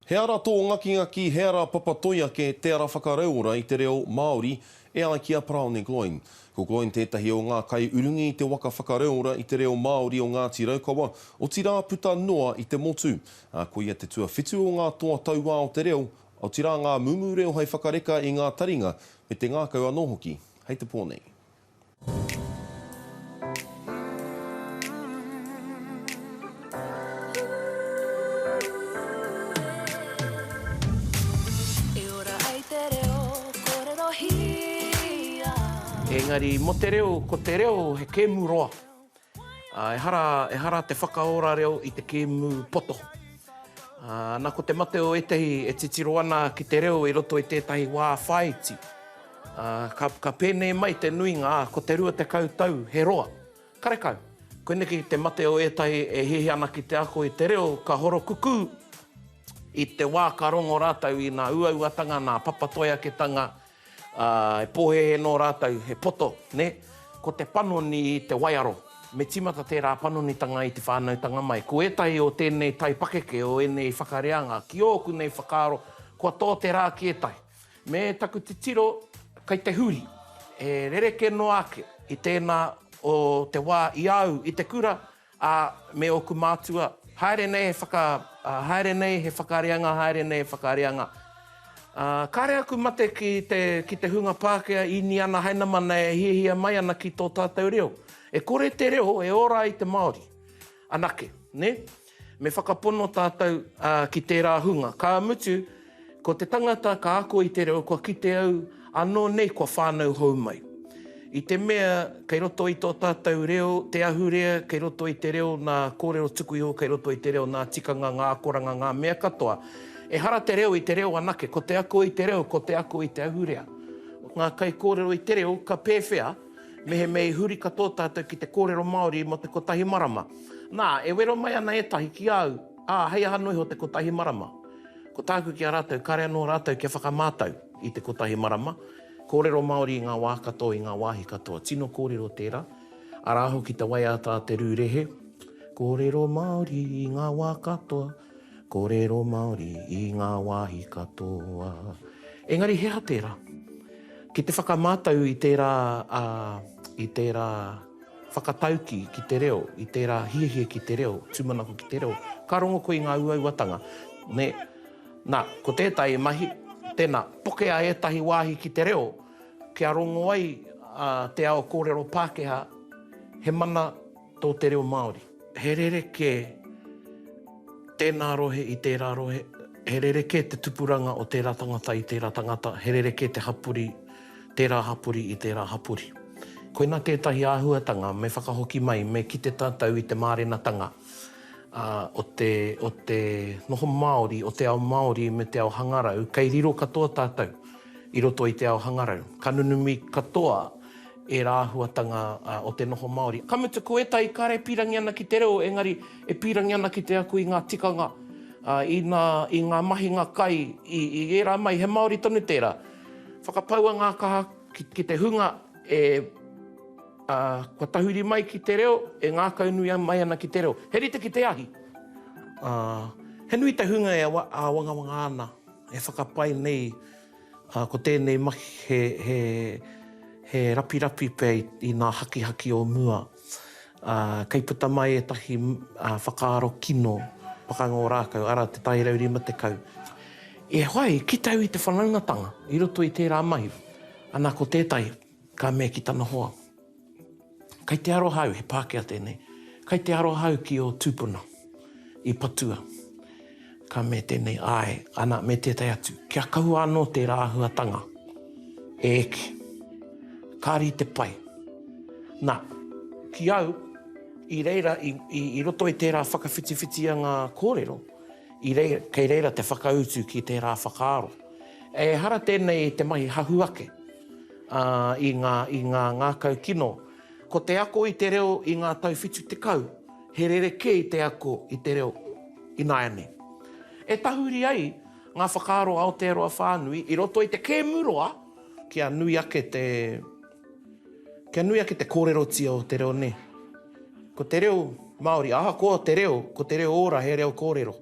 He ara tōngakingaki, he ara papatoiake te ara whakarauora i te reo Māori, e ai ki a Paraone Gloyne. Ko Gloyne tētahi o ngā kaiurungi i te waka whakarauora i te reo Māori o Ngāti Raukawa, otirā puta noa i te motu. Ā, koia te tuawhitu o ngā toa tauā o te reo, otirā ngā mumu reo hei whakareka i ngā taringa me te ngākau anō hoki, hei te pō nei. Engari mō te reo, ko te reo he kēmu roa. Ehara, ehara te whakaora reo i te kēmu poto. Nā, ko te mate o ētahi e titiro ana ki te reo i roto i tētahi wā whāiti. Ā, ka, ka pēnei mai te nuinga, ā, ko te 20 tau he roa. Karekau. Koineki te mate o ētahi e hiahia ana ki te ako i te reo, ka horokukū i te wā ka rongo rātou i nā uauatanga, nā papatoeaketanga, ā, e pōhēhē nō rātou, he poto, nē? Ko te panoni i te waiaro. Me tīmata tērā panonitanga i te whānautanga mai. Ko ētahi o tēnei taipakeke, o ēnei whakareanga, ki ōku nei whakaaro, kua tō te rā ki ētahi. Me taku titiro kei te huri, he rerekē noa ake i tēnā o te wā i a au i te kura, ā, me ōku mātua, haere nei he whaka, ā, haere nei he whakareanga, haere nei he whakareanga. Ā, kāre aku mate ki te, ki te hunga Pākehā Īniana Hainamana e hiahia mai ana ki tō tātou reo. E kore te reo e ora ai te Māori anake, nē? Me whakapono tātou ki tērā hunga. Ka mutu, ko te tangata ka ako i te reo kua kite au anō nei kua whānau hou mai. I te mea kei roto i tō tātou reo te ahurea, kei roto i te reo nā kōrero tuku iho, kei roto i te reo nā tikanga, ngā akoranga, ngā mea katoa. Ehara te reo i te reo anake, ko te ako i te reo, ko te ako i te ahurea. Ngā kaikōrero i te reo ka pēwhea? Mehemea i huri katoa tātou ki te kōrero Māori mō te kotahi marama. Nā, e wero mai ana ētahi ki a au, ā, hei aha noa iho te kotahi marama? Ko tāku ki a rātou, kāre anō rātou kia whakamātau i te kotahi marama. Kōrero Māori i ngā wā katoa, i ngā wāhi katoa. Tino kōrero tērā. Arā hoki te waiata a Te Rūrehe, Kōrero Māori i ngā wā katoa, kōrero Māori i ngā wāhi katoa. Engari he aha tērā? Ki te whakamātau i tērā, ā, i tērā whakataukī ki te reo, i tērā hiahia ki te reo, tūmanako ki te reo, ka rongo koe i ngā uauatanga, nē? Nā, ko tētahi mahi, tēnā, pokea ētahi wāhi ki te reo, kia rongo ai te ao kōrero Pākehā, he mana tō te reo Māori. He rerekē tēnā rohe i tērā rohe, he rerekē te tupuranga o tērā tangata i tērā tangata, he rerekē te hapori, tērā hapori i tērā hapori. Koinā tētahi āhuatanga me whakahoki mai, me kite tātou i te mārenatanga o te, o te noho Māori, o te ao Māori me te ao hangarau, kei riro katoa tātou i roto i te ao hangarau. Ka nunumi katoa ērā āhuatanga o te noho Māori. Ka mutu, ko ētahi kāre e pīrangi ana ki te reo, engari e pīrangi ana ki te ako i ngā tikanga, i ngā, i ngā mahinga kai, i, i ērā mai, he Māori tonu tērā. Whakapaua ngā kaha ki, ki te hunga e, ā, kua tahuri mai ki te reo, e ngākaunui mai ana ki te reo. He rite ki te ahi. Ā, he nui te hunga e āwangawanga ana, e whakapae nei Ā, ko tēnei mahi he, he, he rapirapi pea i, i nā hakihaki o mua. Ā, kei puta mai ētahi whakaaro kino, pakanga o rākau, arā, te 150. E whai, i kite au i te whanaungatanga i roto i tērā mahi. Ana, ko tētahi, ka mea ki tana hoa. Kei te aroha au, he Pākehā tēnei, kei te aroha au ki ō tūpuna i patua. Ka mea tēnei, āe, ana, me tētahi atu, kia kaua anō tērā āhuatanga e eke. Kāre i te pai. Nā, ki au, i reira, i, i, i roto i tērā whakawhitiwhitianga kōrero, i reira, kei reira te whakautu ki tērā whakaaro. Ehara tēnei i te mahi hahu ake. ā, i ngā, i ngā ngākau kino. Ko te ako i te reo i ngā tau 70, he rerekē i te ako i te reo ināianei. E tahuri ai ngā whakaaro Aotearoa whānui i roto i te kēmu roa kia nui ake te, kia nui ake te kōrerotia o te reo nei. Ko te reo Māori, ahakoa te reo, ko te reo ora he reo kōrero.